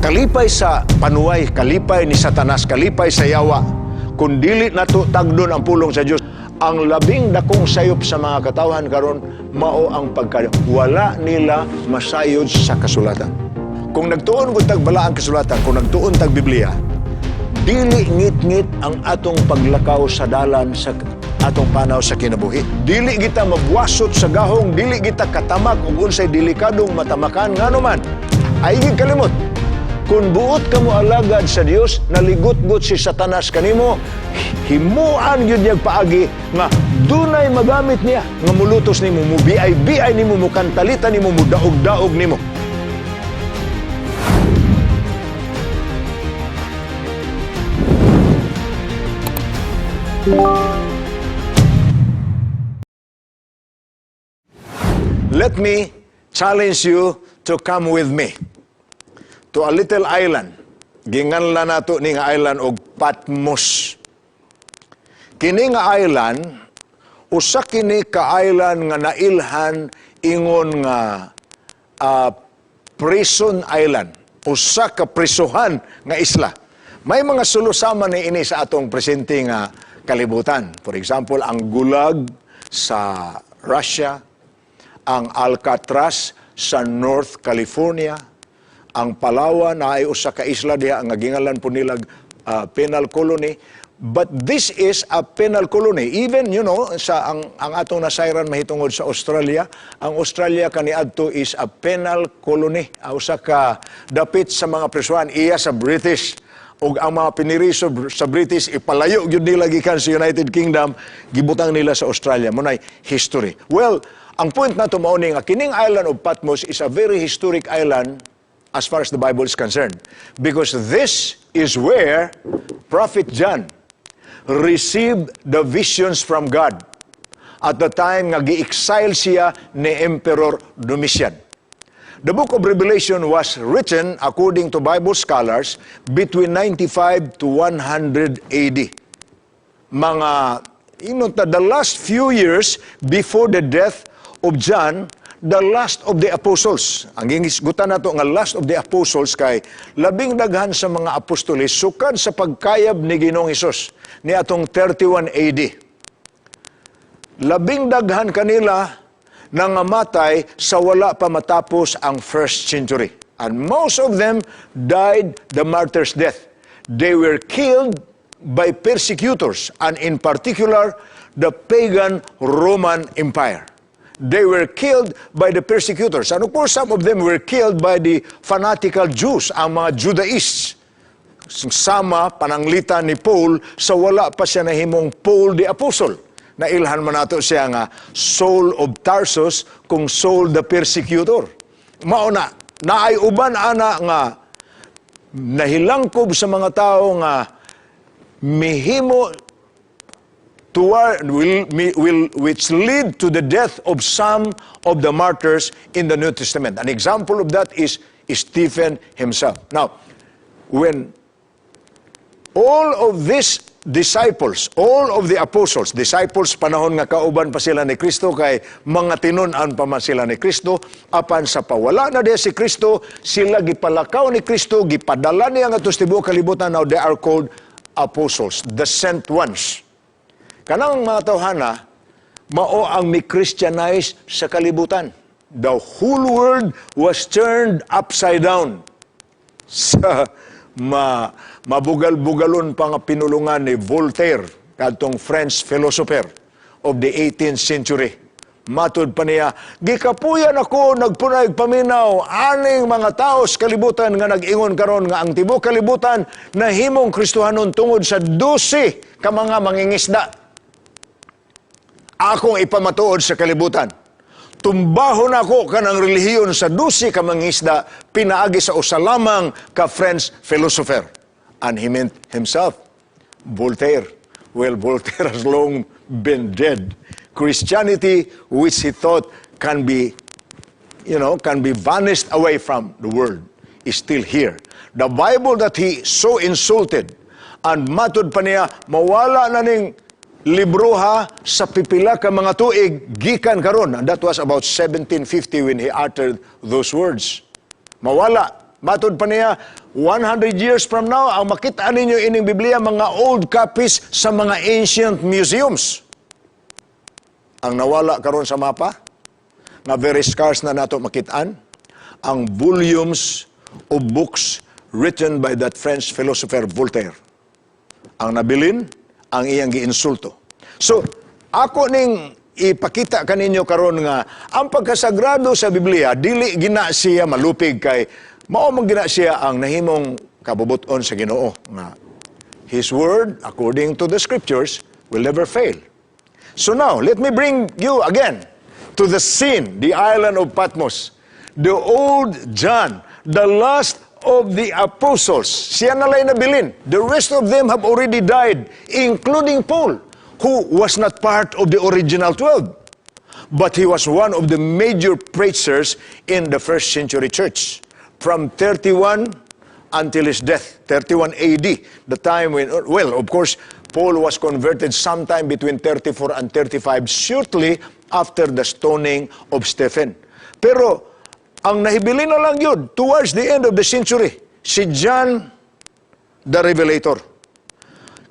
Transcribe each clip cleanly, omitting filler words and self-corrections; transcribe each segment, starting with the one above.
Kalipay sa panuway, kalipay ni Satanas, kalipay sa yawa. Kung dili nato tagdon ang pulong sa Dios, ang labing dakong sayop sa mga katawhan karon mao ang pagka wala nila masayod sa kasulatan. Kung nagtuon gud tag balaang kasulatan, kung nagtuon tag Biblia, dili ngit-ngit ang atong paglakaw sa dalan sa atong panaw sa kinabuhi. Dili kita mabuwasot sa gahong, dili kita katamak ug unsay delikadong matamakan ngano man. Ay kalimot. Kung buot ka mo alagad sa Dios, naligot-got si Satanas kanimo, himuan gyud niyang paagi nga dunay magamit niya nga mulutos nimo, mubiay-biay nimo, mukantalita nimo, mudaog-daog nimo. Let me challenge you to come with me to a little island. Ginganlan nato ni nga island og Patmos. Kini nga island, usa kini ka island nga nailhan ingon nga prison island. Usa ka prisuhan nga isla. May mga sulusama ni ini sa atong presente nga kalibutan. For example, ang Gulag sa Russia, ang Alcatraz sa North California, ang Palawan na ay usa ka isla diha nga gingalan po nila penal colony. But this is a penal colony. Even, sa ang atong nasayran mahitungod sa Australia, ang Australia kaniadto is a penal colony. Usa ka dapit sa mga prisuhan iya sa British. Og ang mga piniriso sa British ipalayo gyud nila gikan sa United Kingdom, gibutang nila sa Australia. Munay history. Well, ang point nato mao ni nga kining island of Patmos is a very historic island as far as the Bible is concerned. Because this is where Prophet John received the visions from God at the time nga gi-exile siya ni Emperor Domitian. The book of Revelation was written, according to Bible scholars, between 95 to 100 AD. Mga, the last few years before the death of John, the last of the apostles. Ang gingisgutan nato nga last of the apostles kay labing daghan sa mga apostoles sukad sa pagkayab ni Ginoong Hesus ni atong 31 AD. Labing daghan kanila nangamatay sa wala pa matapos ang first century. And most of them died the martyr's death. They were killed by persecutors, and in particular, the pagan Roman Empire. They were killed by the persecutors. And of course, some of them were killed by the fanatical Jews, ang mga Judaists. Sama pananglitan ni Paul sa wala pa siya nahimong Paul the Apostle. Nailhan man nato siya nga Saul of Tarsus kung Saul the persecutor. Mao na, naay uban ana nga nahilangkob sa mga tao nga mihimo toward will which lead to the death of some of the martyrs in the New Testament. An example of that is Stephen himself. Now, when all of these disciples, all of the apostles, disciples panahon nga kauban pa sila ni Kristo kay mga tinun-an pa man sila ni Kristo, apan sa pawala na diha si Kristo, sila gipalakaw ni Kristo, gipadala niya ngadto sa tibuok kalibutan. Now they are called apostles, the sent ones. Kanang mga tawhana, mao ang mi-Christianize sa kalibutan. The whole world was turned upside down sa mabugal-bugalon pa nga pinulungan ni Voltaire, kadtong French philosopher of the 18th century. Matud pa niya, "Gikapuyan ako nagpunay paminaw aning mga tao sa kalibutan nga nag-ingon karon nga ang tibuok kalibutan nahimong Kristohanon tungod sa 12 ka mga mangingisda. Akong ipamatuod sa kalibutan. Tumbahon ako kanang relihiyon sa 12 ka mangingisda pinaagi sa usa lamang ka French philosopher." And he meant himself, Voltaire. Well, Voltaire has long been dead. Christianity, which he thought can be vanished away from the world, is still here. The Bible that he so insulted, and matud pa niya, mawala na ning libroha sa pipila ka mga tuig gikan karon. And that was about 1750 when he uttered those words. Mawala. Matod pa niya, 100 years from now, ang makita ninyo ining Biblia, mga old copies sa mga ancient museums. Ang nawala karon sa mapa, nga very scarce na nato makitaan, ang volumes of books written by that French philosopher Voltaire. Ang nabilin, ang iyang giinsulto. So, ako ning ipakita kaninyo karon nga ang pagkasagrado sa Biblia, dili gina siya malupig kay mao man gina siya ang nahimong kabubuton sa Ginoo nga His word, according to the scriptures, will never fail. So now, let me bring you again to the scene, the island of Patmos. The old John, the last of the apostles. Siya na lay nabilin. The rest of them have already died, including Paul, who was not part of the original 12. But he was one of the major preachers in the first century church. From 31 until his death, 31 AD, the time when, well, of course, Paul was converted sometime between 34 and 35, shortly after the stoning of Stephen. Pero, ang nahibilin na lang yun, towards the end of the century, si John the Revelator.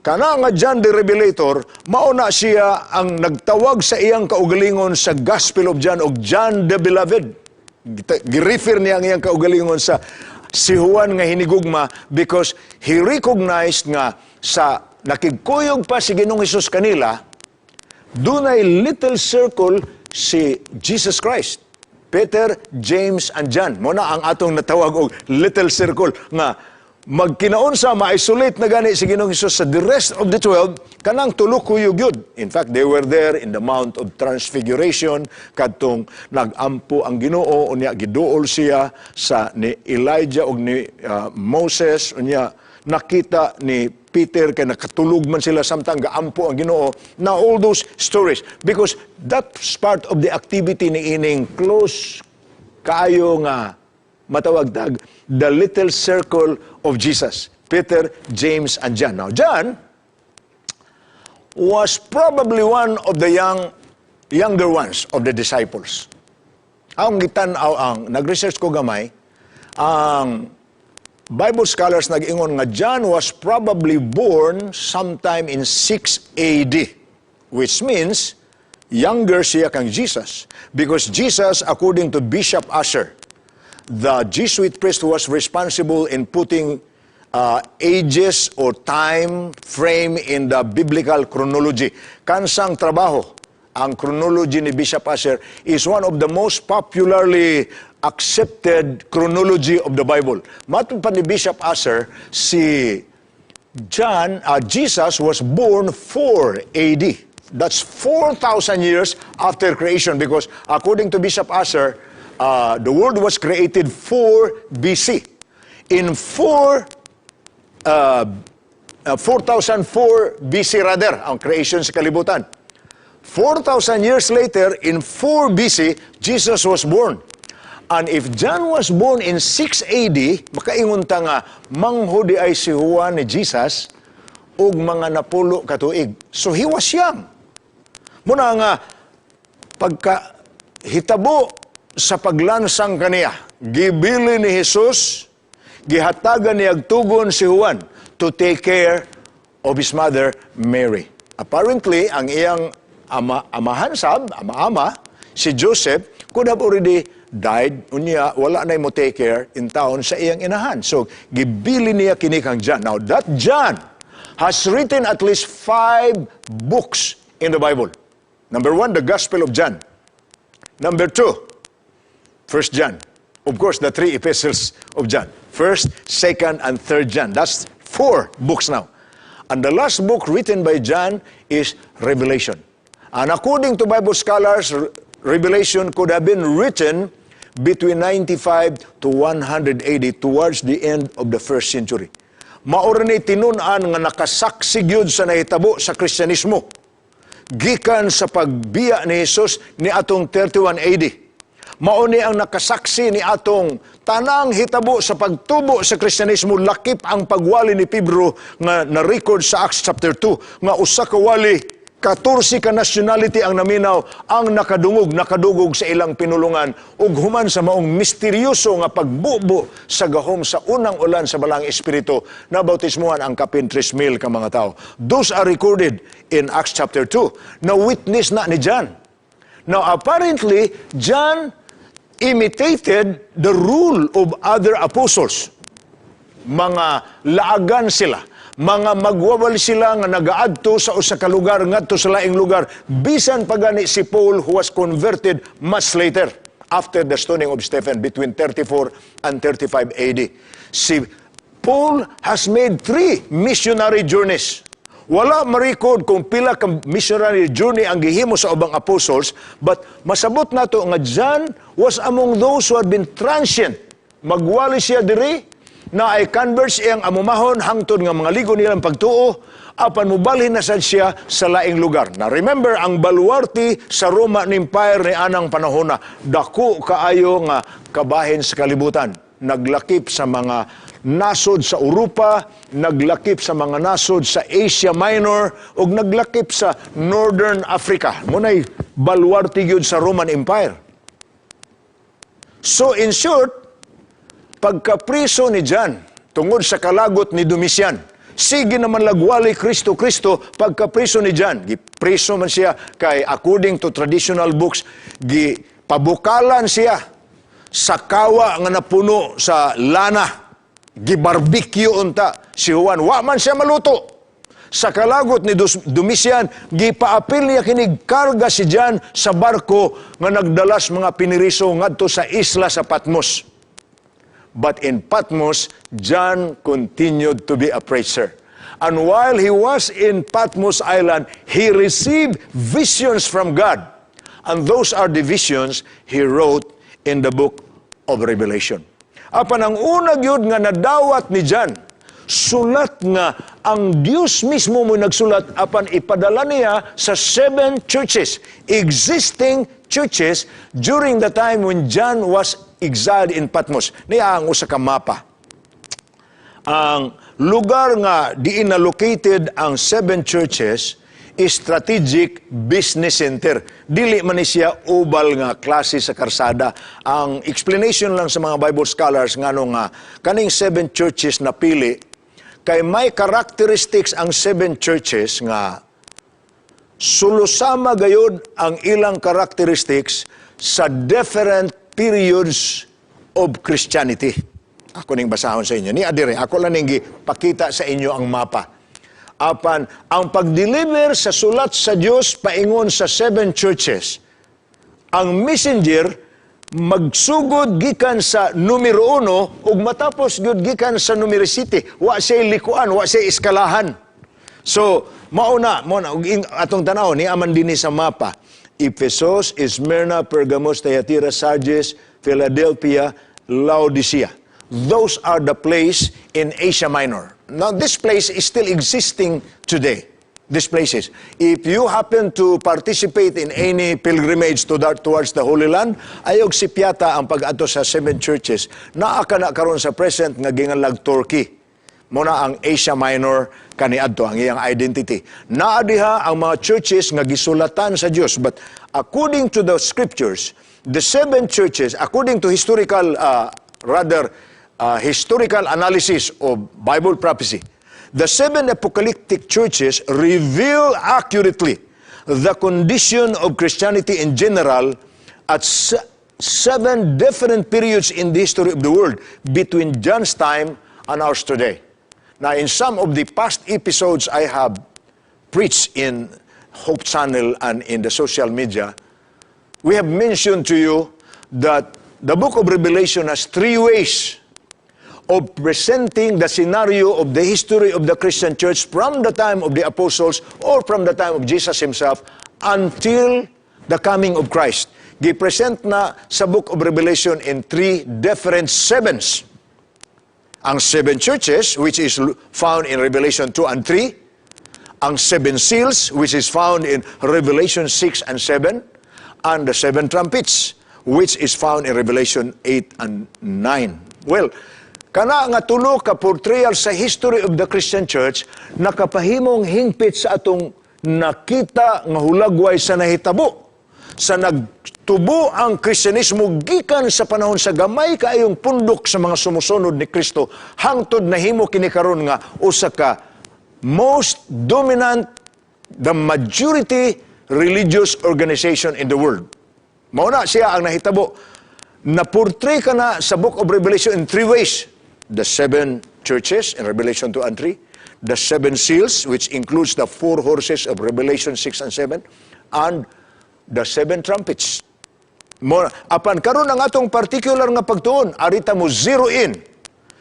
Kana nga John the Revelator, mao na siya ang nagtawag sa iyang kaugalingon sa Gospel of John og John the Beloved. Gi-refer niya ang iyang kaugalingon sa si Juan nga hinigugma because he recognized nga sa nakigkuyog pa si Ginoong Hesus kanila, dunay little circle si Jesus Christ. Peter, James, and John. Mao na ang atong natawag og little circle nga magkinaunsa ma-isolate na gani si Ginoong Hesus sa the rest of the 12, kanang tulo kuyog yun. In fact, they were there in the Mount of Transfiguration kadtong nagampo ang Ginoo, unya giduol siya sa ni Elijah ug ni Moses. Unya nakita ni Peter kay nakatulog man sila samtang gaampo ang Ginoo. Now, all those stories, because that's part of the activity ni ining close kaayo nga matawag tag the little circle of Jesus. Peter, James, and John. Now, John was probably one of the younger ones of the disciples. Ang gitan-aw, ang nag-research ko gamay, ang Bible scholars nag-ingon nga John was probably born sometime in 6 AD, which means younger siya kang Jesus. Because Jesus, according to Bishop Ussher, the Jesuit priest who was responsible in putting ages or time frame in the biblical chronology. Kansang trabaho, ang chronology ni Bishop Ussher is one of the most popularly accepted chronology of the Bible. Matod pa ni Bishop Ussher, si John, Jesus was born 4 AD. That's 4,000 years after creation because, according to Bishop Ussher, the world was created 4 BC. In 4004 BC rather, ang creation sa kalibutan. 4,000 years later, in 4 BC, Jesus was born. And if John was born in 6 AD, makaingon ta nga manghod diay si Juan ni Jesus og mga 10 ka tuig. So he was young. Muna nga pagka hitabo sa paglansang kaniya, gibili ni Jesus, gihatagan niya tugon si Juan to take care of his mother Mary. Apparently, ang iyang ama, amahan sab, ama-ama, si Joseph, could have already died. Unya, wala na mo take care in town sa iyang inahan. So, gibili niya kini kang John. Now, that John has written at least five books in the Bible. Number one, the Gospel of John. Number two, First John. Of course, the three epistles of John. First, Second, and Third John. That's four books now. And the last book written by John is Revelation. And according to Bible scholars, Revelation could have been written between 95 to 180, towards the end of the first century. Mao ni tinun-an nga nakasaksi gyud sa nahitabo sa Kristyanismo gikan sa pagbiya ni Jesus ni atong 31 AD. Mao ni ang nakasaksi ni atong tanang hitabo sa pagtubo sa Kristyanismo, lakip ang pagwali ni Pedro nga na-record sa Acts chapter 2 nga usa ka wali 14 ka nationality ang naminaw, ang nakadungog, nakadugog sa ilang pinulungan ug human sa maong misteryoso nga pagbubo sa gahom sa unang ulan sa Balaang Espiritu, nabautismuhan ang kapin 3,000 ka mga tao. Those are recorded in Acts chapter 2. Na witness na ni John. Now, apparently, John imitated the rule of other apostles. Mga laagan sila, mga magwawali sila nga nagaadto sa usa ka lugar ngadto sa laing lugar, bisan pa gani si Paul, who was converted much later after the stoning of Stephen between 34 and 35 AD. Si Paul has made three missionary journeys. Wala ma-record kung pila ka missionary journey ang gihimo sa ubang apostles, but masabot nato nga John was among those who had been transient. Magwali siya diri naay converts iyang amumahon hangtod nga mga ligo nilang pagtuo, apan mubalhin na sad siya sa laing lugar. Na remember, ang baluarte sa Roman Empire ni anang panahona, dako kaayo nga kabahin sa kalibutan. Naglakip sa mga nasod sa Europa, naglakip sa mga nasod sa Asia Minor, ug naglakip sa Northern Africa. Muna'y baluarte gyud sa Roman Empire. So in short, pagkapriso ni John, tungod sa kalagot ni Domitian, sige naman lagwali Kristo Kristo. Pagkapriso ni John, gipriso man siya kay according to traditional books, gipabukalan siya sa kawa nga napuno sa lana, gibarbecue unta si Juan. Wa man siya maluto. Sa kalagot ni Domitian, gipaapil niya kinig karga si John sa barko nga nagdalas mga piniriso ngadto sa isla sa Patmos. But in Patmos, John continued to be a preacher. And while he was in Patmos Island, he received visions from God. And those are the visions he wrote in the book of Revelation. Apan ang una gyud nga nadawat ni John, sulat nga ang Dios mismo mo nagsulat apan ipadala niya sa seven churches, existing churches during the time when John was exiled in Patmos. Niya ang usa ka mapa. Ang lugar nga diin na located ang seven churches is strategic business center. Dili man ni siya ubal nga klase sa karsada. Ang explanation lang sa mga Bible scholars ngano nga kaning seven churches na pili kay may characteristics ang seven churches nga sulusama gayod ang ilang characteristics sa different periods of Christianity. Ako ning basahon sa inyo. Ni adire, ako lang ning gipakita sa inyo ang mapa. Apan ang pag-deliver sa sulat sa Dios paingon sa seven churches, ang messenger magsugod gikan sa numero 1 ug matapos gyud gikan sa numero 7. Wa siya likuan, wa siya iskalahan. So, mauna, mo na, ug atong tanaw ni aman dinhi sa mapa. Ephesus, Smyrna, Pergamos, Thyatira, Sardis, Philadelphia, Laodicea. Those are the place in Asia Minor. Now, this place is still existing today. These places. If you happen to participate in any pilgrimage towards the Holy Land, ayog sipyata ang pag-adto sa seven churches. Naa ka na karon sa present nga ginganlag Turkey. Muna ang Asia Minor kaniadto ang iyang identity. Naa diha ang mga churches nga gisulatan sa Dios. But according to the scriptures, the seven churches, according to historical, rather, historical analysis of Bible prophecy, the seven apocalyptic churches reveal accurately the condition of Christianity in general at seven different periods in the history of the world between John's time and ours today. Now, in some of the past episodes I have preached in Hope Channel and in the social media, we have mentioned to you that the book of Revelation has three ways of presenting the scenario of the history of the Christian church from the time of the apostles or from the time of Jesus himself until the coming of Christ. Gi-present na sa book of Revelation in three different sevens. Ang seven churches, which is found in Revelation 2 and 3, ang seven seals, which is found in Revelation 6 and 7, and the seven trumpets, which is found in Revelation 8 and 9. Well, kana nga tulo ka portrayal sa history of the Christian church nakapahimong hingpit sa atong Nakita nga hulagway sa nahitabo sa nagtubo ang Kristyanismo gikan sa panahon sa gamay kaayong pundok sa mga sumusunod ni Kristo hangtod nahimo kini karon nga usa ka most dominant, the majority religious organization in the world. Mao na siya ang nahitabo. Na-portray ka na sa Book of Revelation in three ways. The seven churches in Revelation 2 and 3, the seven seals, which includes the four horses of Revelation 6 and 7, and the seven trumpets. Mo, apan karon ang atong particular nga pagtuon, ari ta mo zero in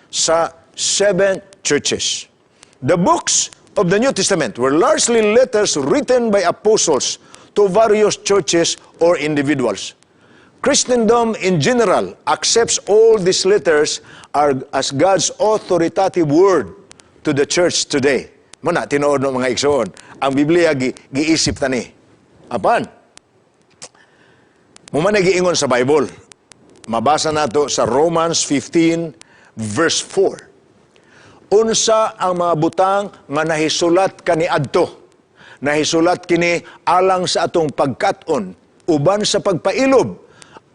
sa seven churches. The books of the New Testament were largely letters written by apostles to various churches or individuals. Christendom in general accepts all these letters are as God's authoritative word to the church today. Muna, tinuod no, mga igsoon. Ang Biblia giisip tani. Apan, mao man giingon sa Bible. Mabasa nato sa Romans 15 verse 4. Unsa ang mga butang nga nahisulat kaniadto? Nahisulat kini alang sa atong pagkat-on, uban sa pagpailob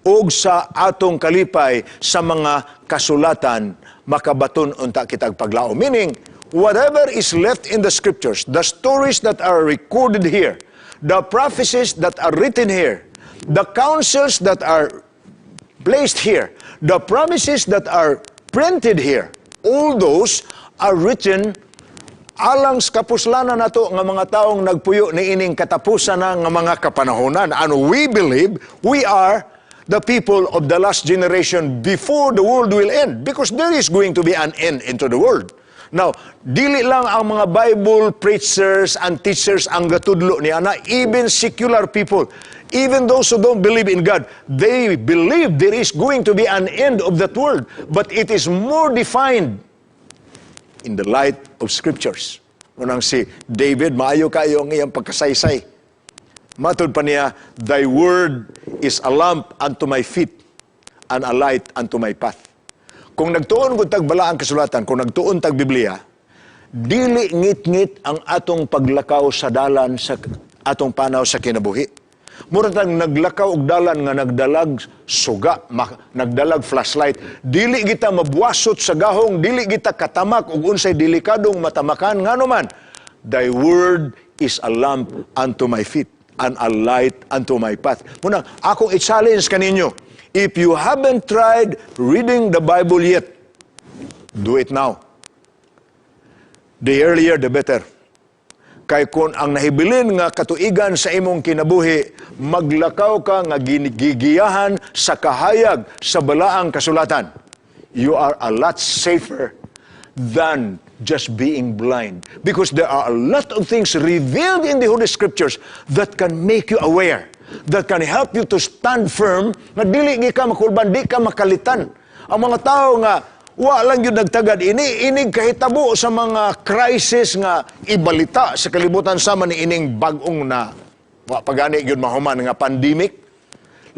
ug sa atong kalipay sa mga kasulatan makabaton unta kitag paglaom. Meaning, whatever is left in the scriptures, the stories that are recorded here, the prophecies that are written here, the counsels that are placed here, the promises that are printed here, all those are written alang sa kapuslanan nato nga mga taong nagpuyo ni ining katapusan na nga mga kapanahonan. And we believe we are the people of the last generation before the world will end, because there is going to be an end into the world. Now, dili lang ang mga Bible preachers and teachers ang gatudlo ni ana, even secular people, even those who don't believe in God, they believe there is going to be an end of that world, but it is more defined in the light of scriptures. Unang si David, maayo kayo ang iyang pagkasaysay. Matod pa niya, "Thy word is a lamp unto my feet and a light unto my path." Kung nagtuon gud tag balaang kasulatan, kung nagtuon tag Biblia, dili ngit-ngit ang atong paglakaw sa dalan sa atong panaw sa kinabuhi. Mura tag naglakaw og dalan nga nagdalag suga, nagdalag flashlight. Dili kita mabuwasot sa gahong, dili kita katamak og unsay delikadong matamakan, ngano man, "Thy word is a lamp unto my feet and a light unto my path." Muna, akong i-challenge kaninyo, if you haven't tried reading the Bible yet, do it now. The earlier, the better. Kay kung ang nahibilin nga katuigan sa imong kinabuhi, maglakaw ka nga gigiyahan sa kahayag sa balaang kasulatan, you are a lot safer than just being blind. Because there are a lot of things revealed in the Holy Scriptures that can make you aware, that can help you to stand firm, nga dili gi ka makulban, di ka makalitan. Ang mga tao nga wa lang yun nagtagad ini, inig kahitabo sa mga crisis nga ibalita sa kalibutan sama ni ining bag-ong na wa pagani yun mahuman nga pandemic,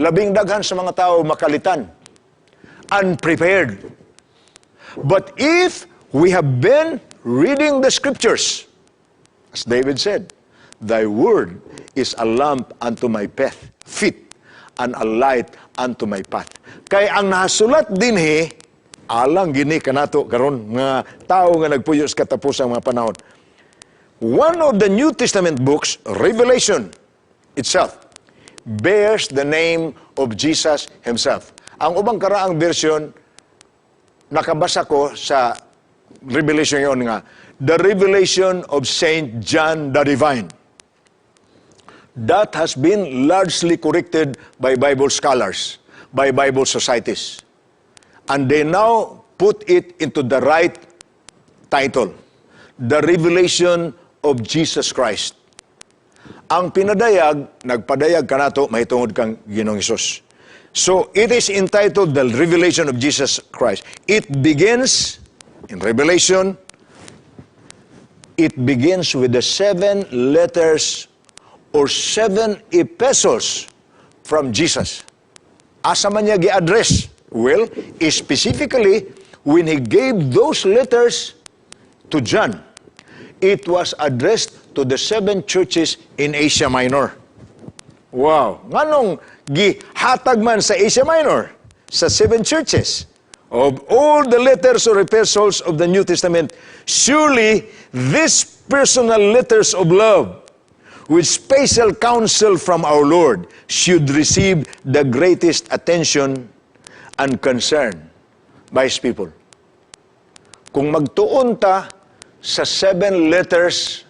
labing daghan sa mga tao makalitan, unprepared. But if we have been reading the scriptures, as David said, "Thy word is a lamp unto my feet and a light unto my path." Kay ang nasulat dinhi, alang gini kanato karon nga tao nga nagpuyo sa katapusang mga panahon. One of the New Testament books, Revelation itself, bears the name of Jesus himself. Ang ubang karaang version, nakabasa ko sa Revelation yon nga, "The Revelation of Saint John the Divine." That has been largely corrected by Bible scholars, by Bible societies. And they now put it into the right title, "The Revelation of Jesus Christ." Ang pinadayag, nagpadayag kanato mahitungod kang Ginoong Hesus. So, it is entitled "The Revelation of Jesus Christ." It begins in Revelation, it begins with the seven letters or seven epistles from Jesus. Asa man niya gi-address? Well, specifically, when he gave those letters to John, it was addressed to the seven churches in Asia Minor. Wow! Nganong gihatag man sa Asia Minor, sa seven churches? Of all the letters or epistles of the New Testament, surely these personal letters of love with special counsel from our Lord should receive the greatest attention and concern by His people. Kung magtuon ta sa seven letters,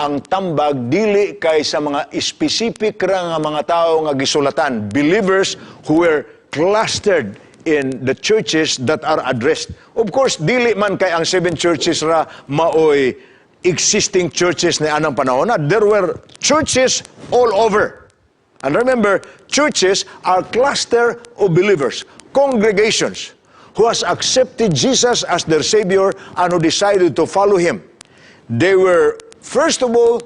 ang tambag dili kay sa mga specific ra nga mga tao nga gisulatan, believers who were clustered in the churches that are addressed. Of course, dili man kay ang seven churches ra maoy existing churches ni anang panahon na. There were churches all over. And remember, churches are cluster of believers, congregations who has accepted Jesus as their Savior and who decided to follow Him. They were, first of all,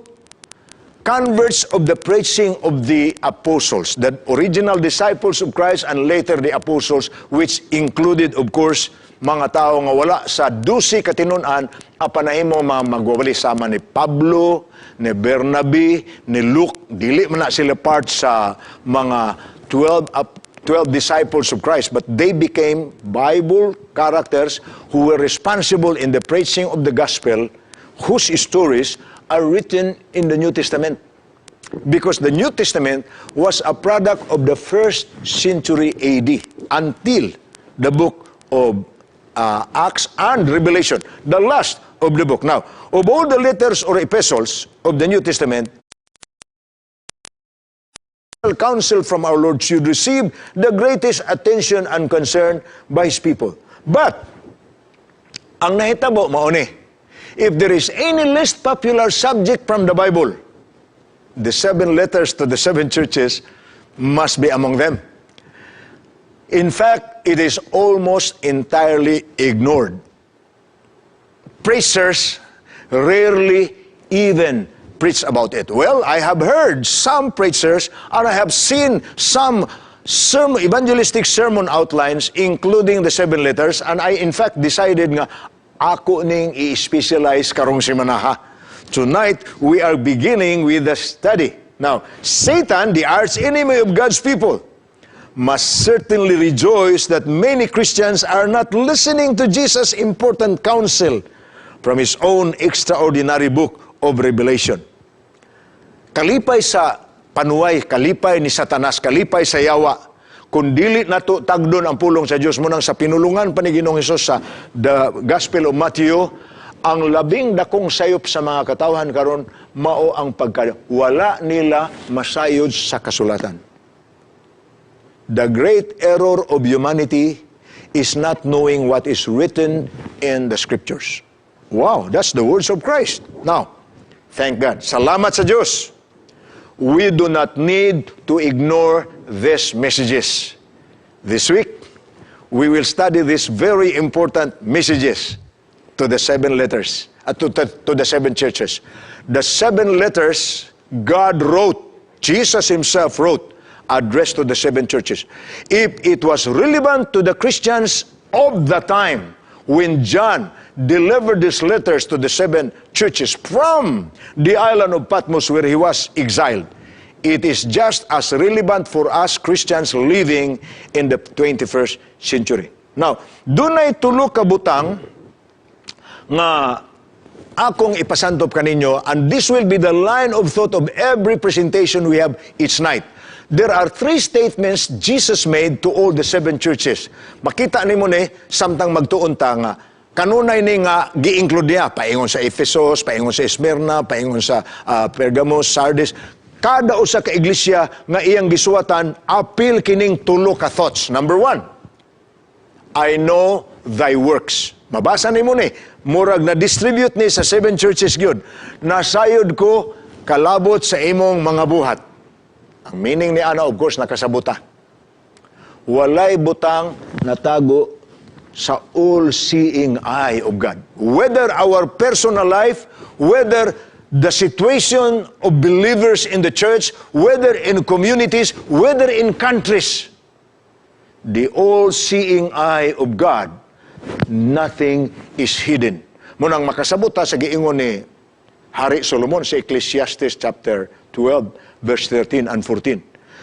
converts of the preaching of the apostles, the original disciples of Christ and later the apostles, which included, of course, mga tao nga wala sa 12 katinun-an, apan nahimo mga magwawali sama ni Pablo, ni Bernabe, ni Luke. Dili man na sila part sa mga 12 disciples of Christ, but they became Bible characters who were responsible in the preaching of the gospel, whose stories are written in the New Testament. Because the New Testament was a product of the first century AD until the book of Acts and Revelation, the last of the book. Now, of all the letters or epistles of the New Testament, counsel from our Lord should receive the greatest attention and concern by His people. But, ang nahitabo mao ni, if there is any least popular subject from the Bible, the seven letters to the seven churches must be among them. In fact, it is almost entirely ignored. Preachers rarely even preach about it. Well, I have heard some preachers and I have seen some sermon, evangelistic sermon outlines, including the seven letters, and I in fact decided nga ako ning i-specialize karong semanaha. Tonight, we are beginning with the study. Now, Satan, the arch enemy of God's people, must certainly rejoice that many Christians are not listening to Jesus' important counsel from his own extraordinary book of Revelation. Kalipay sa panuway, kalipay ni Satanas, kalipay sa yawa, kung dili nato tagdon ang pulong sa Dios. Mao nang sa pinulungan pa ni Ginoong Hesus sa the Gospel of Matthew, ang labing dakong sayop sa mga katawhan karon mao ang pagka wala nila masayod sa kasulatan. The great error of humanity is not knowing what is written in the scriptures. Wow, that's the words of Christ. Now, thank God. Salamat sa Diyos. We do not need to ignore these messages. This week, we will study these very important messages to the seven letters, to the seven churches. The seven letters God wrote, Jesus Himself wrote, addressed to the seven churches. If it was relevant to the Christians of the time when John delivered these letters to the seven churches from the island of Patmos, where he was exiled, it is just as relevant for us Christians living in the 21st century. Now, dunay tulo ka butang nga akong ipasantop kaninyo, and this will be the line of thought of every presentation we have each night. There are three statements Jesus made to all the seven churches. Makita nimo ni samtang magtuon ta nga kanunay ni nga gi-include niya paingon sa Ephesus, paingon sa Smyrna, paingon sa Pergamos, Sardis. Kada usa ka iglesia nga iyang gisuwatan, apil kining tulo ka thoughts. Number one, "I know thy works." Mabasa nimo ni, murag na distribute ni sa seven churches gyud. "Nasayod ko kalabot sa imong mga buhat." Ang meaning ni ana, of course, nakasabota. Walay butang natago sa all-seeing eye of God. Whether our personal life, whether the situation of believers in the church, whether in communities, whether in countries, the all-seeing eye of God, nothing is hidden. Mao nang makasabot ta sa giingon ni Hari Solomon sa Ecclesiastes chapter 12 verse 13 and 14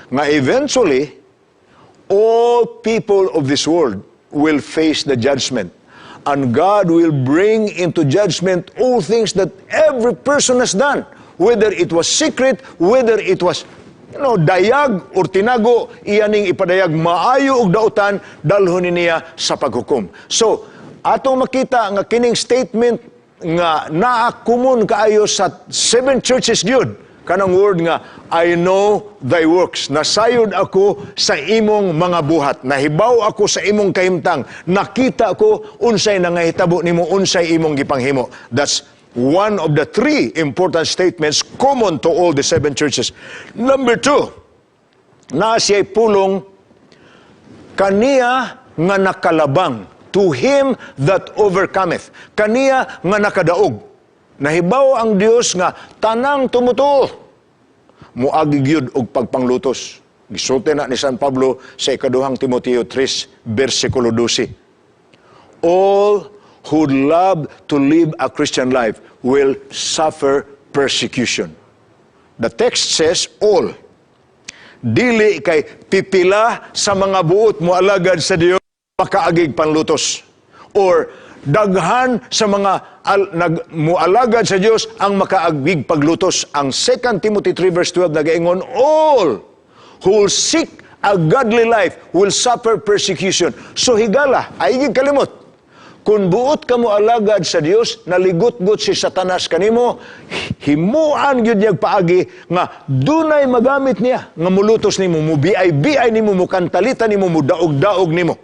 nga eventually all people of this world will face the judgment, and God will bring into judgment all things that every person has done, whether it was secret, whether it was dayag or tinago, iyaning ipadayag, maayo ug dautan, dalhon niya sa paghukom. So, atong makita nga kining statement nga naa common kaayo sa seven churches gyud, kanang word nga "I know thy works." Nasayod ako sa imong mga buhat, nahibaw ako sa imong kahimtang, nakita ko unsay nangahitabo nimo, unsay imong gipanghimo. That's one of the three important statements common to all the seven churches. Number two, naa siya'y pulong "kaniya nga nakalabang," to him that overcometh, kaniya nga nakadaog. Nahibaw ang Dios nga tanang tumutuo muagi gyud og pagpanglutos. Gisulti na ni San Pablo sa ikaduhang Timoteo 3 bersikulo 12: "All who love to live a Christian life will suffer persecution." The text says all. Dili kay pipila sa mga buot mo alagad sa Dios makaagig panlutos or daghan sa mga mualagad sa Dios ang makaagig paglutos. Ang 2 Timothy 3 verse 12 nagaingon, all who will seek a godly life will suffer persecution. So higala, ayaw kalimot. Kung buot ka mo alagad sa Dios, naligot-got si Satanas kanimo, himuan gyud niyag paagi nga dunay magamit niya nga mulutos nimo, mubiay-biay nimo, mukantalita nimo, mudaog-daog nimo.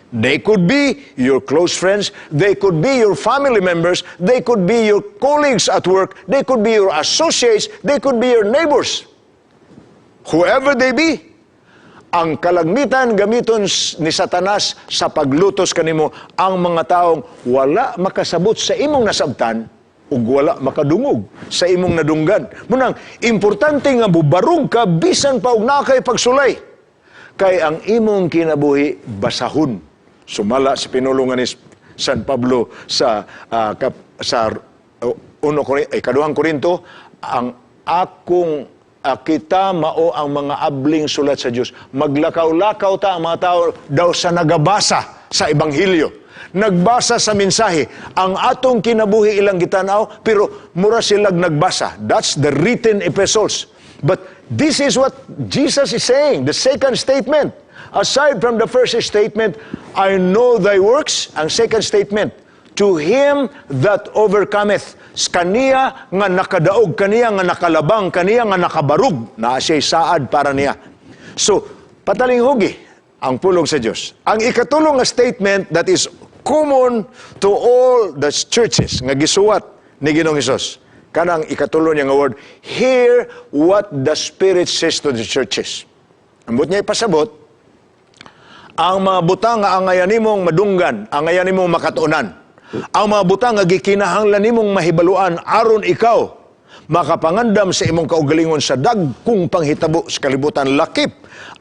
They could be your close friends, they could be your family members, they could be your colleagues at work, they could be your associates, they could be your neighbors. Whoever they be, ang kalagmitan gamiton ni Satanas sa paglutos kanimo ang mga taong wala makasabot sa imong nasabtan ug wala makadungog sa imong nadunggan. Munang importante nga mubarog ka bisan pa og naa kay pagsulay. Kay ang imong kinabuhi basahon. Sumala sa pinulungan ni San Pablo sa uno ay kaduhang Korinto, ang akong kita mao ang mga abling sulat sa Dios. Maglakaw-lakaw ta ang mga tao daw sa nagabasa sa ebanghelyo. Nagbasa sa mensahe. Ang atong kinabuhi ilang gitanaw, pero mura silag nagbasa. That's the written epistles. But this is what Jesus is saying, the second statement. Aside from the first statement, "I know thy works," ang second statement, to him that overcometh, kaniya nga nakadaog, kaniya nga nakalabang, kaniya nga nakabarug, naa siya'y saad para niya. So, patalinghugi ang pulong sa Dios. Ang ikatulong nga statement that is common to all the churches nga gisuwat ni Ginoong Hesus. Kanang ikatulo niya nga word, "Hear what the Spirit says to the churches." Ambot niya ipasabot, ang mga butang nga angayan nimong madunggan, angayan nimong makatuonan, ang mga butang nga gikinahanglan nimong mahibaluan aron ikaw makapangandam sa imong kaugalingon sa dagkong panghitabo sa kalibutan, lakip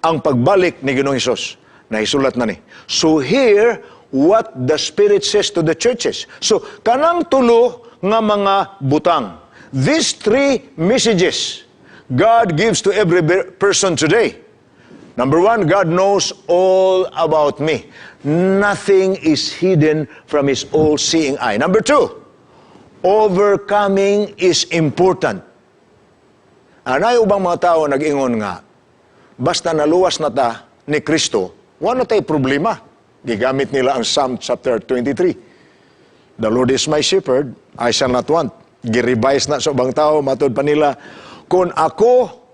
ang pagbalik ni Ginoong Hesus. Nahisulat na ni. So hear what the Spirit says to the churches. So kanang tulo nga mga butang. These three messages God gives to every person today. Number one, God knows all about me. Nothing is hidden from His all-seeing eye. Number two, overcoming is important. Anay ubang mga tao nag-ingon nga, basta naluwas na ta ni Kristo, wala tay problema. Gigamit nila ang Psalm chapter 23. "The Lord is my shepherd, I shall not want." Girevise na sa ubang tao, matod pa nila, kung ako,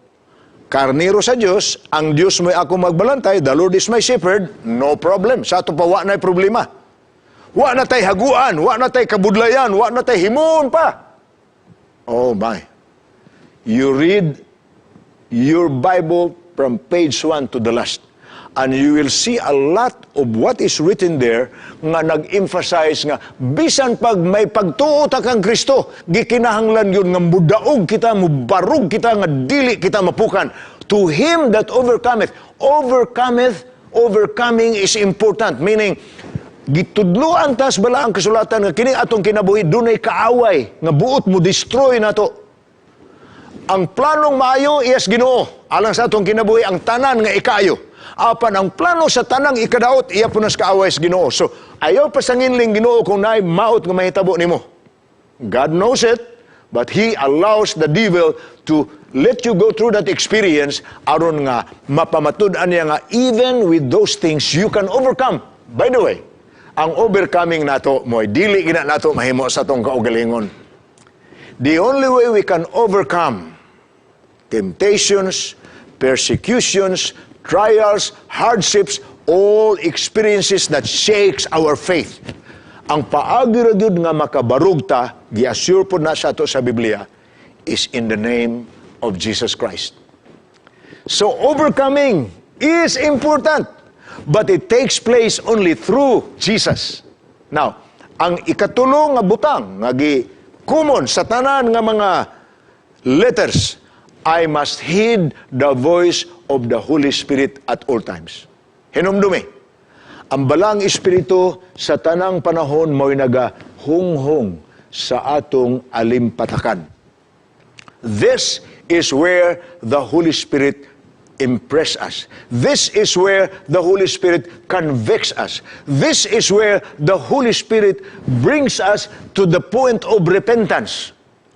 karniro sa Diyos, ang Diyos mo'y ako magbalantay, the Lord is my shepherd, no problem. Sa ato pa, wa na'y problema. Wa na tay haguan, wa na tay kabudlayan, wa na tay himuon pa. Oh my. You read your Bible from page 1 to the last, and you will see a lot of what is written there nga nag-emphasize nga bisan pag may pagtuo ta kang Kristo, gikinahanglan yun nga mudaog kita, mubarog kita, nga dili kita mapukan. To him that overcometh, overcometh, overcoming is important. Meaning, Gitudloan tas balaang kasulatan nga kini atong kinabuhi dunay kaaway nga buot mo destroy nato. Ang planong maayo iyas Ginoo alang sa atong kinabuhi, ang tanan nga ikaayo. Apan ang plano sa tanang ikadaot, iya punas kaaway sa Ginoo. So ayaw pasanginling Ginoo kung naay maot nga mahitabo nimo. God knows it, but He allows the devil to let you go through that experience aron nga mapamatud-an niya nga even with those things you can overcome. By the way, ang overcoming nato mo'y dili gina nato mahimo sa atong kaugalingon. The only way we can overcome temptations, persecutions, trials, hardships, all experiences that shakes our faith, ang paagi ra gyud nga makabarog ta, gi-assure pod na sa ato sa Biblia, is in the name of Jesus Christ. So overcoming is important, but it takes place only through Jesus. Now, ang ikatulo nga butang nga gi common sa tanan nga mga letters, I must heed the voice of the Holy Spirit at all times. Hinumdumi, ang Balaang Espiritu sa tanang panahon mo'y nagahunghong sa atong alimpatakan. This is where the Holy Spirit impress us. This is where the Holy Spirit convicts us. This is where the Holy Spirit brings us to the point of repentance.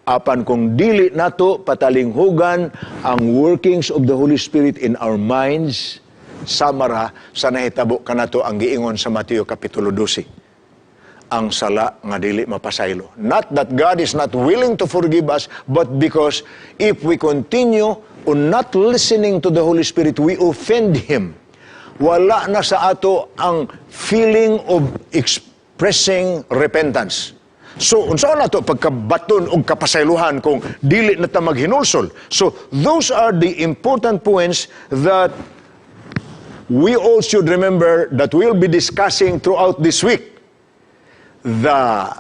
Apan kung dili nato patalinghugan ang workings of the Holy Spirit in our minds, sama ra sa nahitabo kanato ang giingon sa Mateo Kapitulo 12, ang sala nga dili mapasaylo. Not that God is not willing to forgive us, but because if we continue on not listening to the Holy Spirit, we offend Him. Wala na sa ato ang feeling of expressing repentance. So, unsa na to pagkabaton og kapasaylohan kung dili na ta maghinulsol? So, those are the important points that we all should remember that we'll be discussing throughout this week. The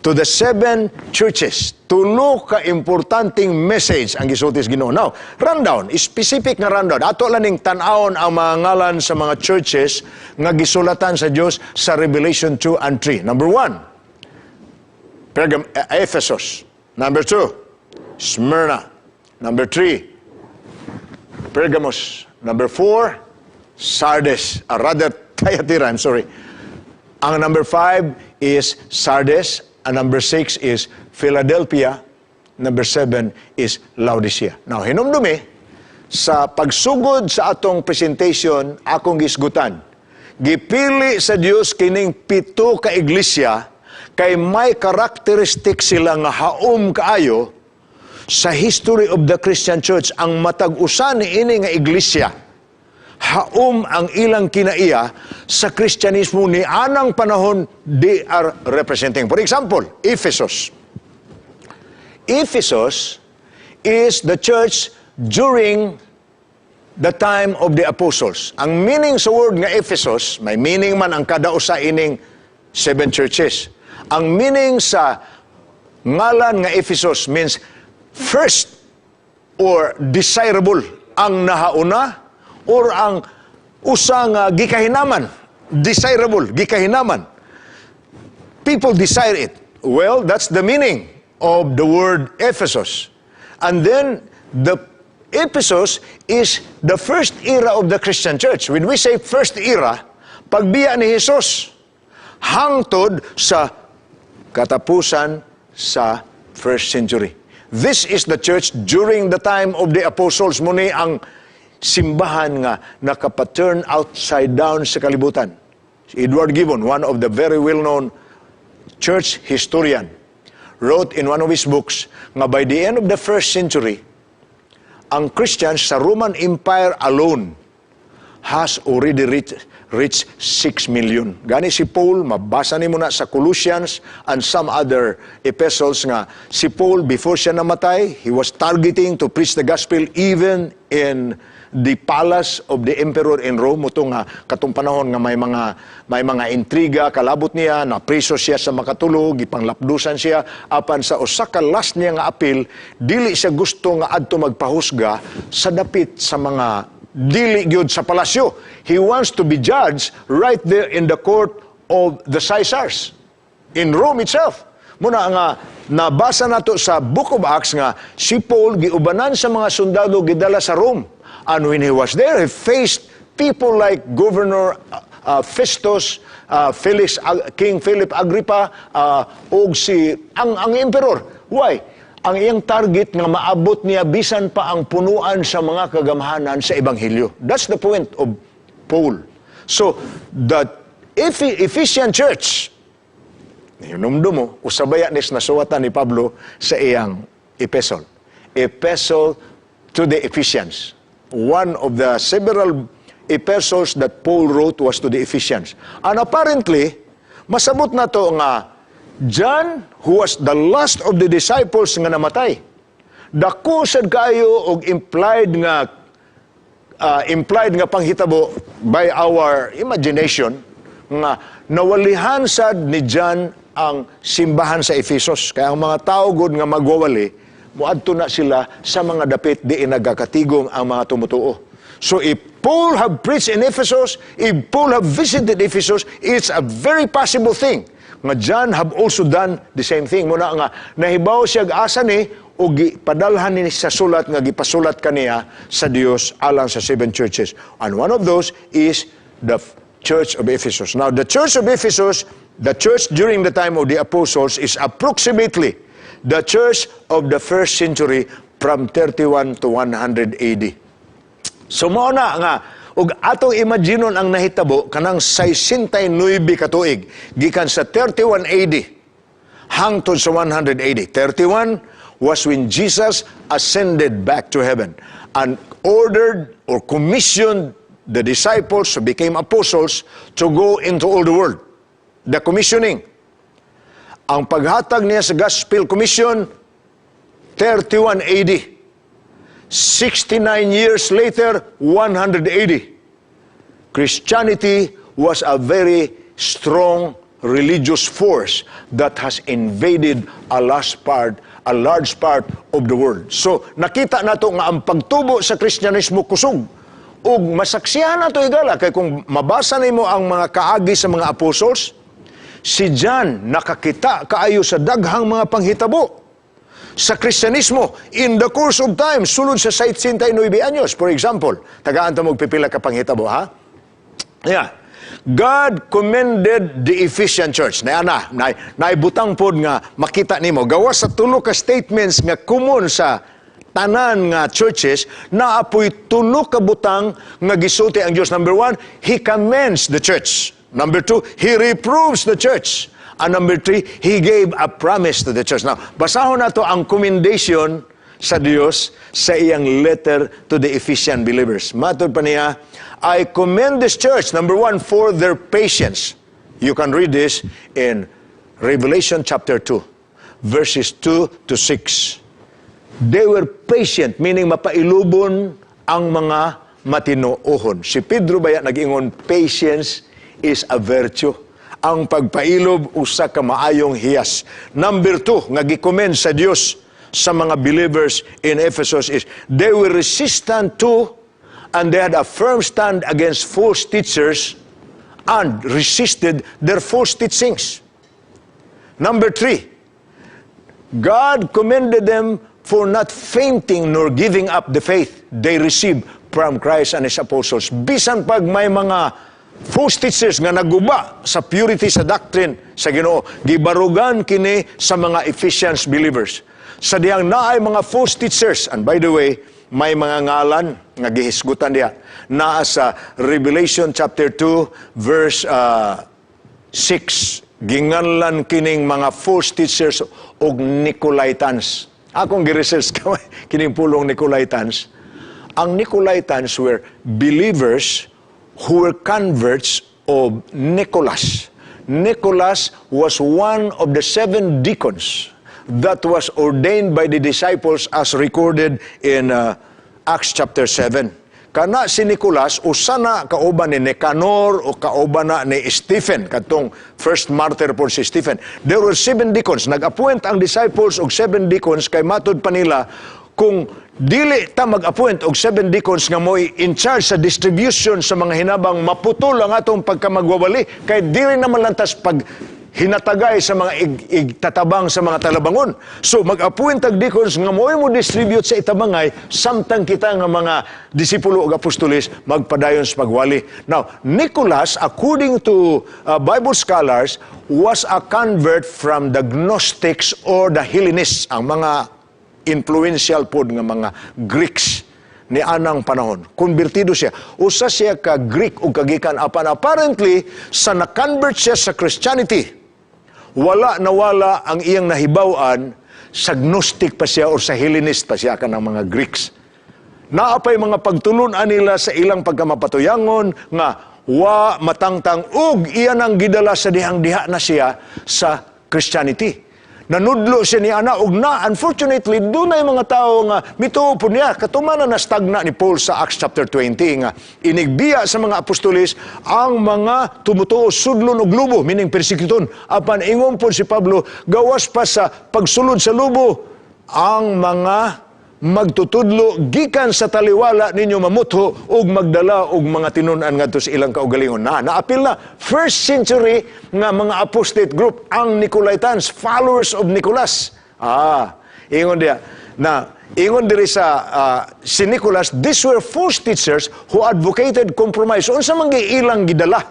to the seven churches. Tulo ka importanteng message ang gisulti sa Ginoo. Now, rundown, specific nga rundown. Ato lang ning tan-awon ang mga ngalan sa mga churches nga gisulatan sa Dios sa Revelation 2 and 3. Number 1, Ephesus. Number 2, Smyrna. Number 3, Pergamos. Number 4, Sardes. Rather, Thyatira, I'm sorry. Ang number 5 is Sardis. Ang number 6 is Philadelphia. Number 7 is Laodicea. Now, hinumdumi, sa pagsugod sa atong presentation, akong gisgutan, gipili sa Dios kining pito ka iglesia kay may karakteristik sila nga haom kaayo sa history of the Christian Church. Ang matag usa ni ini nga iglesia, haom ang ilang kinaiya sa Kristyanismo ni anang panahon they are representing. For example, Ephesus. Ephesus is the church during the time of the apostles. Ang meaning sa word nga Ephesus, may meaning man ang kada usa ining seven churches. Ang meaning sa ngalan nga Ephesus means first or desirable, ang nahauna or ang usa nga gikahinaman, desirable, gikahinaman. People desire it. Well, that's the meaning of the word Ephesus. And then the Ephesus is the first era of the Christian church. When we say first era, pagbiya ni Jesus hangtod sa katapusan sa first century. This is the church during the time of the apostles. Mao ni ang simbahan nga nakapaturn upside down sa kalibutan. Si Edward Gibbon, one of the very well-known church historian, wrote in one of his books nga by the end of the first century, ang Christians sa Roman Empire alone has already reached 6 million. Gani si Paul, mabasa nimo na sa Colossians and some other epistles nga si Paul, before siya namatay, he was targeting to preach the gospel even in the palace of the emperor in Rome. Mao nga katong panahon nga may mga intriga kalabot niya, na preso siya sa makatulo, gipanglapdusan siya, apan sa usa ka last niya nga appeal, dili siya gusto nga adto magpahusga sa dapit sa mga dili gyud sa palasyo. He wants to be judged right there in the court of the Caesars in Rome itself. Mao na nga nabasa nato sa Book of Acts nga si Paul giubanan sa mga sundalo, gidala sa Rome. And when he was there, he faced people like Governor Festus, Felix, King Philip Agrippa, og si ang emperor. Why? Ang iyang target nga maabot niya bisan pa ang punuan sa mga kagamhanan sa ebanghelyo. That's the point of Paul. So, the Ephesian church, hinumdum mo, usabaya nis nasuwatan ni Pablo sa iyang epistle. Epistle to the Ephesians. One of the several epistles that Paul wrote was to the Ephesians. And apparently, masabot nato nga John, who was the last of the disciples nga namatay, dako sad kayo og implied nga panghitabo by our imagination nga nawalihan sad ni John ang simbahan sa Ephesus. Kaya ang mga tao gud nga magwawali, muadto na sila sa mga dapit diin nagakatigom ang mga tumutuo. So if Paul have preached in Ephesus, if Paul have visited Ephesus, it's a very possible thing nga John have also done the same thing. Mao na nga nahibaw siya asa ni o gipadalhan ni sa sulat nga gipasulat kaniya sa Dios alang sa seven churches. And one of those is the Church of Ephesus. Now, the Church of Ephesus, the church during the time of the apostles, is approximately the church of the first century from 31 to 100 AD. So mao na nga ug atong imaginon ang nahitabo kanang 69 ka tuig gikan sa 31 AD hangtod sa 100 AD. 31 was when Jesus ascended back to heaven and ordered or commissioned the disciples who became apostles to go into all the world. The commissioning. Ang paghatag niya sa Gospel Commission, 31 AD. 69 years later, 100 AD. Christianity was a very strong religious force that has invaded a large part of the world. So, nakita nato nga ang pagtubo sa Kristyanismo kusog. Ug masaksihan nato, higala, kay kung mabasa nimo ang mga kaagi sa mga apostles, si John nakakita kaayo sa daghang mga panghitabo sa Kristyanismo in the course of time, sulod sa 69 anyos. For example, tagaan ta mo pipila ka panghitabo, ha? Yeah. God commended the Ephesian church. Na na, na naibutang pod nga makita nimo gawas sa tulo ka statements nga common sa tanan nga churches, naapoy tulo ka butang nga gisulti ang Dios. Number one, He commends the church. Number two, He reproves the church. And number three, He gave a promise to the church. Now, basahon nato ang commendation sa Dios sa iyang letter to the Ephesian believers. Matod pa niya, "I commend this church, number one, for their patience." You can read this in Revelation chapter 2, verses 2 to 6. They were patient, meaning mapailubon ang mga matinuohon. Si Pedro baya nag-ingon, "Patience is a virtue." Ang pagpailob usa ka maayong hiyas. Number two, nga gi-commend sa Dios sa mga believers in Ephesus is they were resistant to and they had a firm stand against false teachers and resisted their false teachings. Number three, God commended them for not fainting nor giving up the faith they received from Christ and His apostles. Bisan pag may mga false teachers nga naguba sa purity sa doctrine sa Ginoo, gibarugan kini sa mga Ephesians believers. Sa dihang naay mga false teachers, and by the way, may mga ngalan nga gihisgutan diha. Naa sa Revelation chapter 2 verse 6, ginganlan kining mga false teachers og Nicolaitans. Akong gi-research kining pulong Nicolaitans. Ang Nicolaitans were believers who were converts of Nicholas. Nicholas was one of the seven deacons that was ordained by the disciples as recorded in Acts chapter 7. Kana si Nicholas, usa na kauban ni Nicanor o kauban na ni Stephen, katong first martyr po si Stephen. There were seven deacons. Nag-appoint ang disciples og seven deacons kay matud pa nila Kung dili ta mag-appoint og seven deacons nga mo'y in charge sa distribution sa mga hinabang, maputol ang atong pagkamagwawali kay dili naman lantas pag hinatagay sa mga igtatabang sa mga talabangon. So mag-appoint tag deacons nga mo'y mo distribute sa itabangay samtang kita nga mga disipulo ug apostoles magpadayon sa pagwali. Now, Nicholas, according to Bible scholars, was a convert from the Gnostics or the Hellenists, ang mga influential pod nga mga Greeks ni anang panahon. Konvertido siya. Usa siya ka Greek ug kagikan, apan apparently sa na-convert siya sa Christianity, wala nawala ang iyang nahibaw-an sa Gnostic pa siya or sa Hellenist pa siya kanang mga Greeks. Naa pay mga pagtulun-an nila sa ilang pagkamapatuyangon nga wa matangtang ug iyan ang gidala sa dihang diha na siya sa Christianity. Nanudlo siya ni ana ug na unfortunately dunay mga tawo nga mituo po niya, katumanan na stagna ni Paul sa Acts chapter 20 nga inigbiya sa mga apostoles ang mga tumutuo, sudlon og lubo, meaning persekuton. Apan ingon po si Pablo, gawas pa sa pagsulod sa lubo, ang mga magtutudlo gikan sa taliwala ninyo mamutho ug magdala og mga tinun-an ngadto sa ilang kaugalingon. Na naapil na first century nga mga apostate group ang Nicolaitans, followers of Nicholas. Ingon diya na ingon diri sa si Nicholas, these were false teachers who advocated compromise. Unsa man gyud ilang gidala?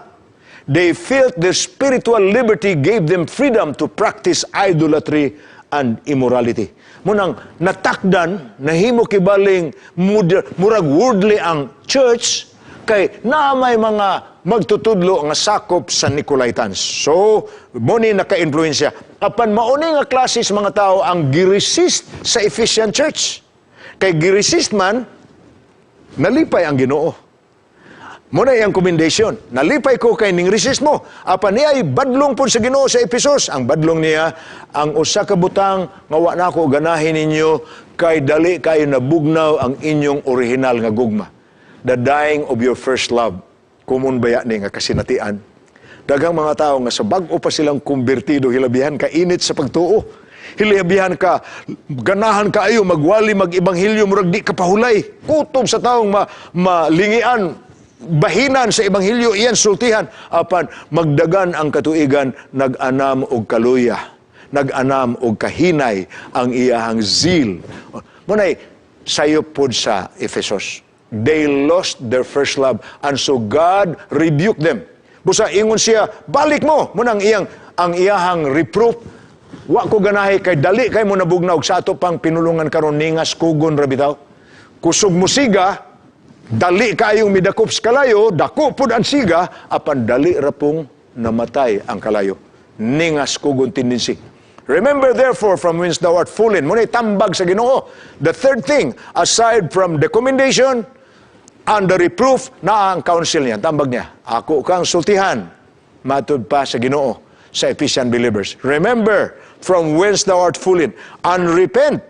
They felt their spiritual liberty gave them freedom to practice idolatry and immorality. Munang natakdan, nahimo kibaling murag worldly ang church kay naa may mga magtutudlo nga sakop sa Nicolaitans. So, mo ni naka-influensya. Apan mauni nga klase sa mga tao ang giresist sa Ephesian Church. Kay giresist man, nalipay ang Ginoo. Muna iyang commendation. Nalipay ko kay ning resist mo. Apan niya ay badlong po sa Ginoo sa Ephesus. Ang badlong niya, ang usa ka butang nga wa nako ganahin ninyo kay dali kayo nabugnaw ang inyong original nga gugma. The dying of your first love. Common baya ni nga kasinatian? Daghang mga tao nga sa bag-o pa silang kumbirtido, hilabihan ka init sa pagtuo. Hilabihan ka ganahan kaayo magwali, mag-ebanghelyo, murag di ka pahulay. Kutob sa taong malingian, bahinan sa ebanghelyo iyan sultihan, apan magdagan ang katuigan, nag-anam og kaluya, nag-anam og kahinay ang iyahang zeal. Munay sayop pod sa Ephesus, they lost their first love and so God rebuked them. Busa ingon siya, "Balik mo." Munang iyang ang iyahang reproof, "Wa ko ganahi kay dali kay mo nabugnaw." Sa ato pang pinulungan karon, ningas kugon ra bitaw. Kusog mo siga, dali kaayong midakop sa kalayo, dako pud ang siga, apan dali ra pong namatay ang kalayo. Ningas kugon tendency. Remember therefore from whence thou art fallen. Muna'y tambag sa Ginoo. The third thing, aside from the commendation and the reproof, na ang counsel niya, tambag niya. Ako kang sultihan, matud pa sa Ginoo sa Ephesian believers. Remember from whence thou art fallen, and repent,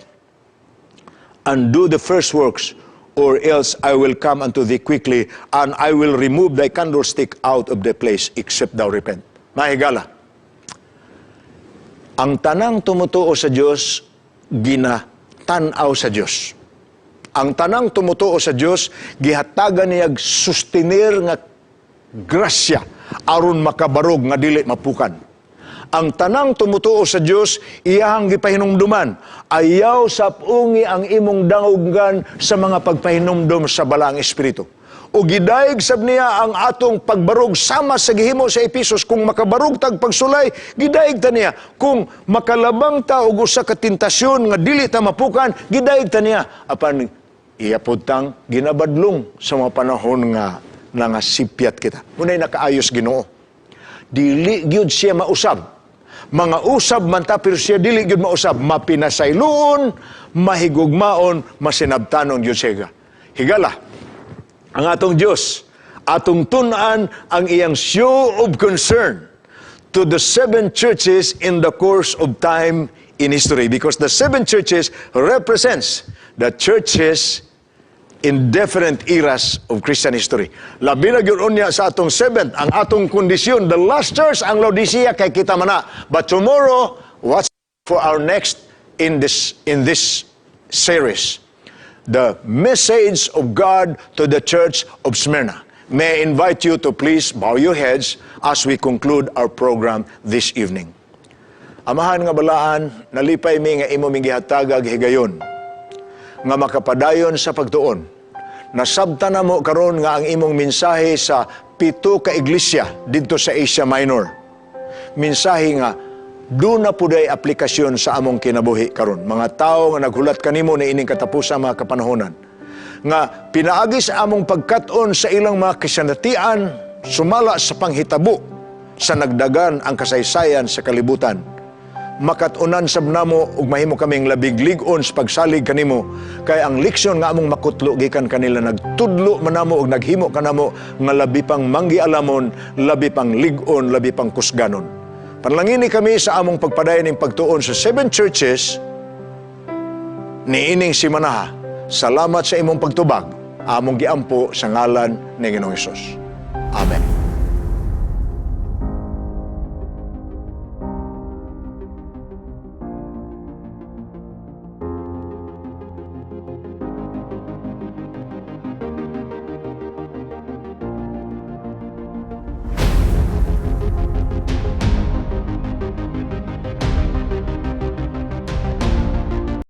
and do the first works, or else I will come unto thee quickly, and I will remove thy candlestick out of the place, except thou repent. Mahigala. Ang tanang tumutuo sa Diyos, ginatanaw sa Diyos. Ang tanang tumutuo sa Diyos, gihatagan niya sustenir nga grasya aron makabarog nga dili mapukan. Ang tanang tumutuo sa Dios, iyahang gipahinumduman, ayaw sapungi ang imong danggan sa mga pagpahinumdum sa Balaang Espiritu. O gidayeg sab niya ang atong pagbarog sama sa gihimo sa Ephesus. Kung makabarog tag pagsulay, gidayeg ta niya. Kung makalabang ta og usa ka tentasyon nga dili ta mapukan, gidayeg ta niya. Apan iya pud tang ginabadlong sa mga panahon nga nangasipyat kita. Munay nakaayos Ginoo. Dili gyud siya mausab. Mga usab man ta, pero siya dili gyud mausab. Mapinasayloon, mahigugmaon, masinabtanon gyud siya. Higala, ang atong Dios, atong tun-an ang iyang show of concern to the seven churches in the course of time in history, because the seven churches represents the churches in different eras of Christian history. Labi na gyud unya sa atong seventh, ang atong kondisyon, the last church, ang Laodicea, kay kita man na. But tomorrow, watch for our next in this series. The message of God to the church of Smyrna. May I invite you to please bow your heads as we conclude our program this evening. Amahan nga balaan, nalipay mi nga imo ming gihatagag higayon nga makapadayon sa pagtuon. Nasabtan namo karon nga ang imong mensahe sa pito ka iglesia didto sa Asia Minor, mensahe nga duna puday aplikasyon sa among kinabuhi karon. Mga tao nga naghulat kanimo ni ining katapusan mga kapanahonan. Nga pinaagi sa among pagkat-on sa ilang mga kasinatian sumala sa panghitabo sa nagdagan ang kasaysayan sa kalibutan, makat-unan sab namo ug mahimo kaming labing lig-on sa pagsalig kanimo, kay ang leksyon nga among makutlo gikan kanila nagtudlo man namo ug naghimo kanamo nga labi pang manggialamon, labi pang lig-on, labi pang kusganon. Panalangini kami sa among pagpadayon ning pagtuon sa seven churches niining simanaha. Salamat sa imong pagtubag. Among giampo sa ngalan ni Ginoong Hesus. Amen.